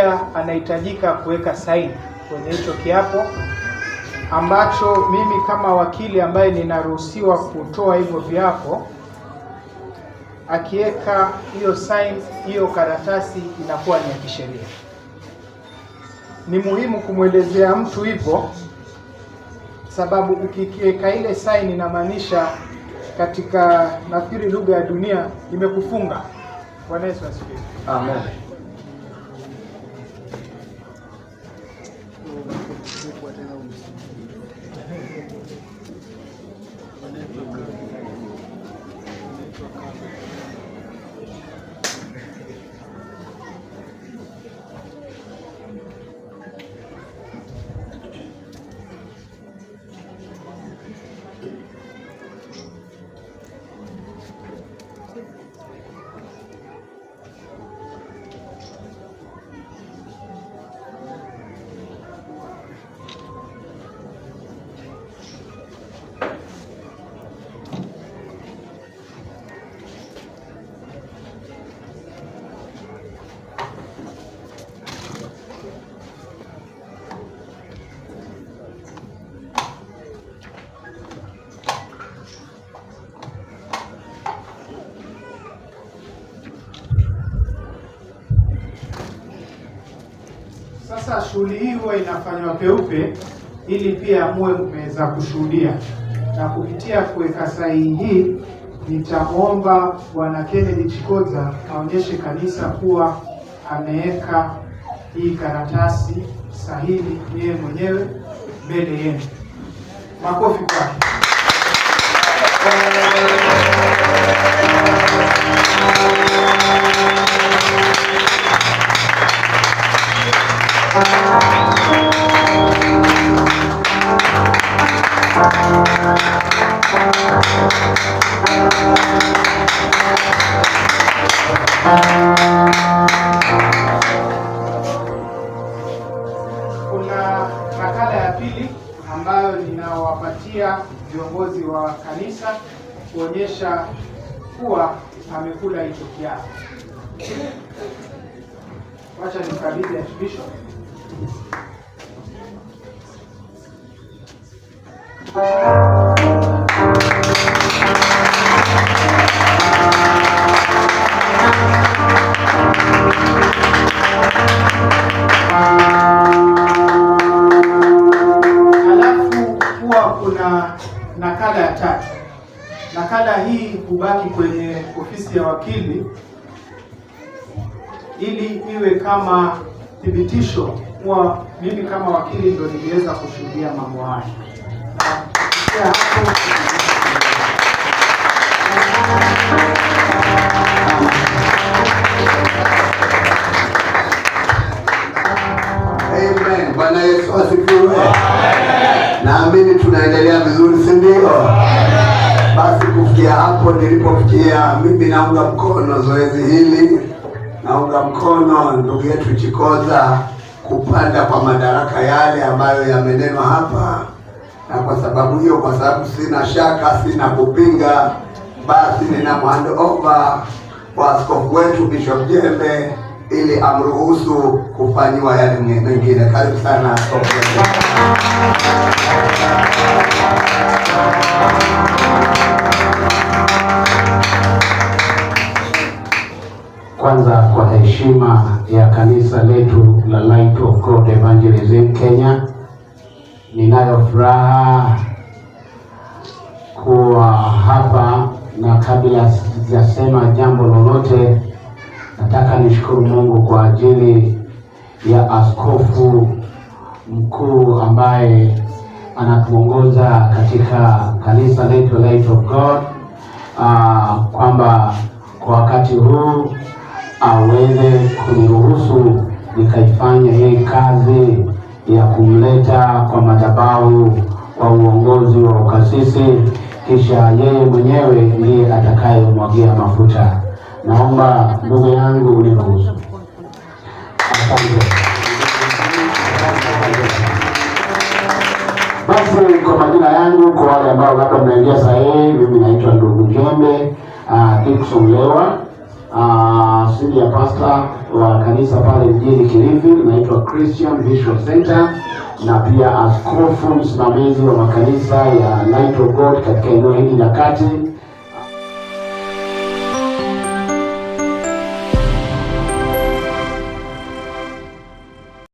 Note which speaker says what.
Speaker 1: Pia anahitajika kuweka saini kwenye hicho kiapo ambacho mimi kama wakili ambaye ninaruhusiwa kutoa hivyo viapo, akiweka hiyo sign, hiyo karatasi inakuwa ni ya kisheria. Ni muhimu kumwelezea mtu hivyo, sababu ukiweka ile sign inamaanisha katika, nafikiri lugha ya dunia, imekufunga. Bwana Yesu asifiwe.
Speaker 2: Amen.
Speaker 1: Sasa shughuli hii huwa inafanywa peupe ili pia muwe mmeweza kushuhudia, na kupitia kuweka sahihi hii nitamwomba Bwana Kennedy Chikoza aonyeshe kanisa kuwa ameweka hii karatasi sahihi yeye mwenyewe mbele yenu. Makofi kwake. Kuna nakala ya pili ambayo ninawapatia viongozi wa kanisa kuonyesha kuwa amekula hicho kiapo. Wacha nikabidhi Archbishop. Halafu huwa kuna nakala ya tatu. Nakala hii hubaki kwenye ofisi ya wakili ili iwe kama thibitisho kuwa mimi kama wakili ndo niliweza kushuhudia mambo haya. Na kufikia hapo
Speaker 2: Amen. Bwana Yesu asifiwe. Naamini tunaendelea vizuri, si ndio? Basi kufikia hapo nilipofikia, mimi naunga mkono zoezi hili, naunga mkono ndugu yetu Chikoza kupanda kwa madaraka yale ambayo yamenenwa hapa, na kwa sababu hiyo, kwa sababu sina shaka, sina kupinga, basi nina hand over kwa askofu wetu Bishop Jembe ili amruhusu kufanyiwa yale mengine. Karibu sana askofu wetu.
Speaker 3: Kwanza kwa heshima ya kanisa letu la Light of God Evangelism Kenya, ninayo furaha kuwa hapa, na kabla sijasema jambo lolote, nataka nishukuru Mungu kwa ajili ya askofu mkuu ambaye anatuongoza katika kanisa letu Light of God, kwamba kwa wakati huu aweze kuniruhusu nikaifanya hii kazi ya kumleta kwa madhabahu kwa uongozi wa ukasisi, kisha yeye mwenyewe ndiye atakayemwagia mafuta. Naomba ndugu yangu uniruhusu. Asante. Basi kwa majina yangu, kwa wale ambao labda mnaingia saa hii, mimi naitwa ndugu Jembe Dickson Lewa. Senior pastor wa kanisa pale mjini Kilifi inaitwa Christian Vision Center, na pia askofu msimamizi wa makanisa ya Light of God katika eneo hili la kati.